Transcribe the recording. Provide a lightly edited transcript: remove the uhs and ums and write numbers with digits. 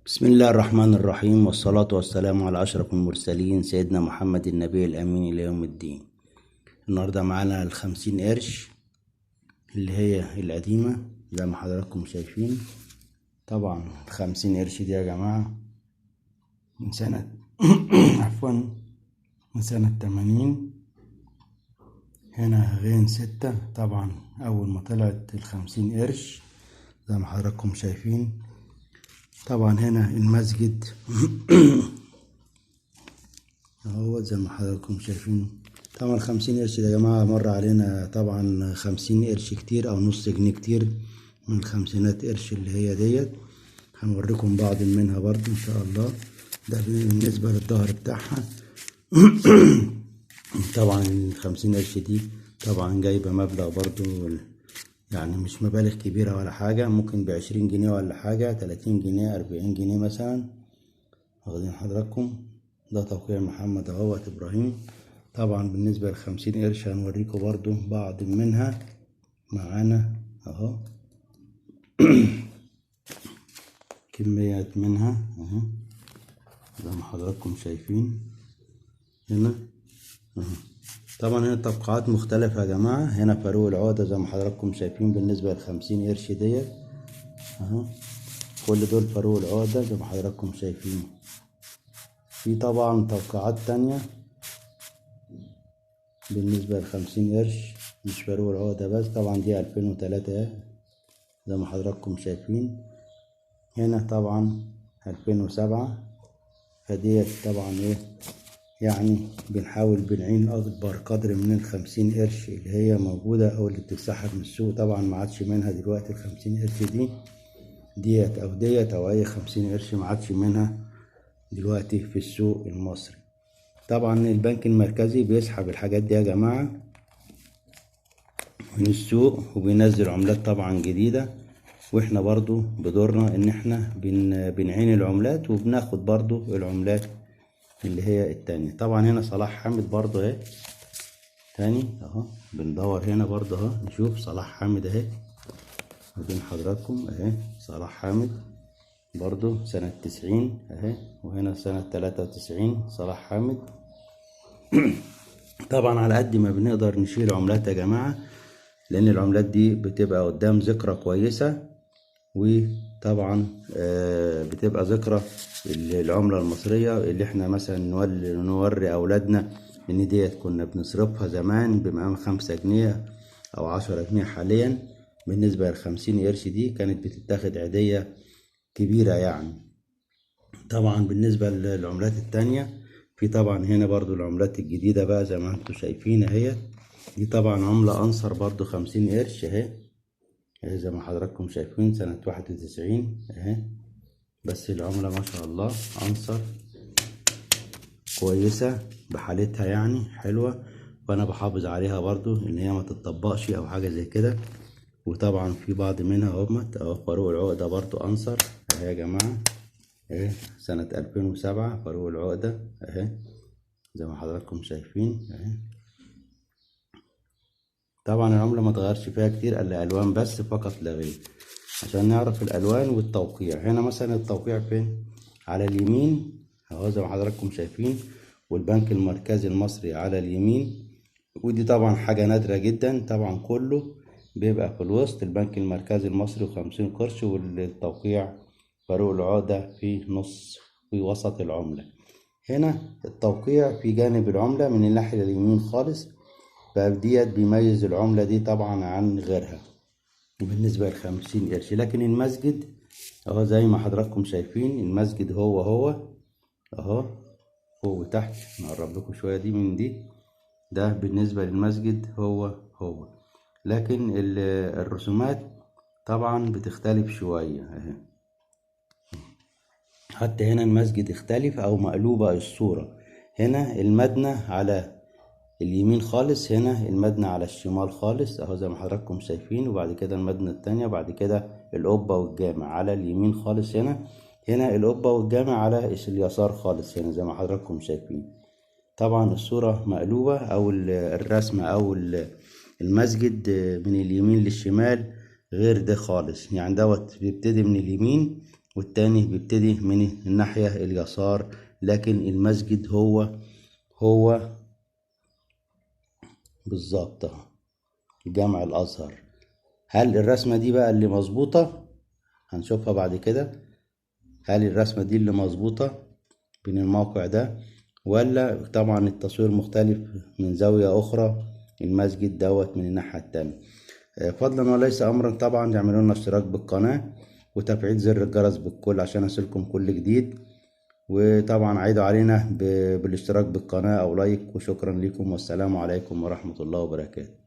بسم الله الرحمن الرحيم، والصلاة والسلام على أشرف المرسلين سيدنا محمد النبي الأمين إلى يوم الدين. النهاردة معانا 50 قرش اللي هي القديمة زي ما حضراتكم شايفين. طبعا 50 قرش دي يا جماعة من سنة عفوا من سنة 80. هنا غين 6، طبعا أول ما طلعت 50 قرش زي ما حضراتكم شايفين. طبعا هنا المسجد اهو زي ما حضراتكم شايفين. طبعا 50 قرش ده يا جماعة مر علينا، طبعا 50 قرش كتير او نص جنيه كتير من الخمسينات قرش اللي هي ديت، هنوريكم بعض منها برضو ان شاء الله. ده بالنسبة للظهر بتاعها. طبعا 50 قرش دي طبعا جايبة مبلغ برضو، يعني مش مبالغ كبيرة ولا حاجة، ممكن ب20 جنيه ولا حاجة، 30 جنيه، 40 جنيه مثلا. واخدين حضراتكم؟ ده توقيع محمد اهوت ابراهيم. طبعا بالنسبة ل50 قرش هنوريكم برضو بعض منها معانا اهو، كميات منها اهو زي ما حضراتكم شايفين هنا اهو. طبعا هنا توقعات مختلفة يا جماعة. هنا فاروق العقدة زي ما حضراتكم شايفين بالنسبة ل50 قرش ديت اهو، كل دول فاروق العقدة زي ما حضراتكم شايفين. في طبعا توقعات تانية بالنسبة ل50 قرش، مش فاروق العقدة بس. طبعا دي 2003 زي ما حضراتكم شايفين. هنا طبعا 2007. فديت طبعا ايه يعني بنحاول بنعين أكبر قدر من 50 قرش اللي هي موجودة أو اللي بتتسحب من السوق. طبعا ما عادش منها دلوقتي 50 قرش دي ديت أو ديت أو أي 50 قرش ما عادش منها دلوقتي في السوق المصري. طبعا البنك المركزي بيسحب الحاجات دي يا جماعة من السوق وبينزل عملات طبعا جديدة، واحنا برضو بدورنا ان احنا بنعين العملات وبناخد برضو العملات اللي هي التانية. طبعا هنا صلاح حامد برضو اهي تاني اهو، بندور هنا برضو اهو نشوف صلاح حامد اهي ما بين حضراتكم اهي، صلاح حامد برضو سنة 90 اهي، وهنا سنة 93 صلاح حامد. طبعا على قد ما بنقدر نشيل عملات يا جماعة، لان العملات دي بتبقى قدام ذكرى كويسة، وطبعا بتبقى ذكرى العملة المصرية اللي احنا مثلا نوري اولادنا ان ديت كنا بنصرفها زمان بمقام 5 جنيه او 10 جنيه. حاليا بالنسبة ل50 قرش دي كانت بتتاخد عيدية كبيرة يعني. طبعا بالنسبة للعملات التانية في طبعا هنا برضو العملات الجديدة بقى زي ما انتم شايفين اهي. دي طبعا عملة انصر برضو 50 قرش اهي زي ما حضراتكم شايفين سنة 91 اهي. بس العملة ما شاء الله انصر كويسة بحالتها يعني حلوة، فانا بحافظ عليها برضو ان هي ما تتطبقش او حاجة زي كده. وطبعا في بعض منها اهوت اهو فاروق العقدة برضو انصر اهي يا جماعة اهي سنة 2007 فاروق العقدة اهي زي ما حضراتكم شايفين اهي. طبعا العملة ما تغيرش فيها كتير الا الوان بس فقط لا غير، عشان نعرف الالوان والتوقيع. هنا مثلا التوقيع فين؟ على اليمين اهو زي ما حضراتكم شايفين، والبنك المركزي المصري على اليمين، ودي طبعا حاجة نادرة جدا. طبعا كله بيبقى في الوسط البنك المركزي المصري و50 قرش، والتوقيع فاروق العقدة في نص في وسط العملة. هنا التوقيع في جانب العملة من الناحية اليمين خالص، فديت بيميز العملة دي طبعا عن غيرها بالنسبة ل50 قرش. لكن المسجد اهو زي ما حضراتكم شايفين، المسجد هو هو اهو فوق وتحت. نقرب لكم شوية دي من دي، ده بالنسبة للمسجد هو هو، لكن الرسومات طبعا بتختلف شوية اهي. حتى هنا المسجد اختلف او مقلوبة الصورة، هنا المبنى على اليمين خالص، هنا المبنى على الشمال خالص اهو زي ما حضراتكم شايفين، وبعد كده المبنى التانية، وبعد كده القبة والجامع على اليمين خالص، هنا القبة والجامع على اليسار خالص هنا زي ما حضراتكم شايفين. طبعا الصورة مقلوبة او الرسمة او المسجد من اليمين للشمال غير ده خالص، يعني دوت بيبتدي من اليمين والتاني بيبتدي من الناحية اليسار، لكن المسجد هو هو بالظبط اهو جامع الأزهر. هل الرسمة دي بقى اللي مظبوطة؟ هنشوفها بعد كده. هل الرسمة دي اللي مظبوطة بين الموقع ده، ولا طبعا التصوير مختلف من زاوية أخرى، المسجد دوت من الناحية التانية؟ فضلا وليس أمرا طبعا تعملوا لنا اشتراك بالقناة وتفعيل زر الجرس بالكل عشان يصلكم كل جديد، وطبعا عيدوا علينا بالاشتراك بالقناة أو لايك. وشكرا لكم، والسلام عليكم ورحمة الله وبركاته.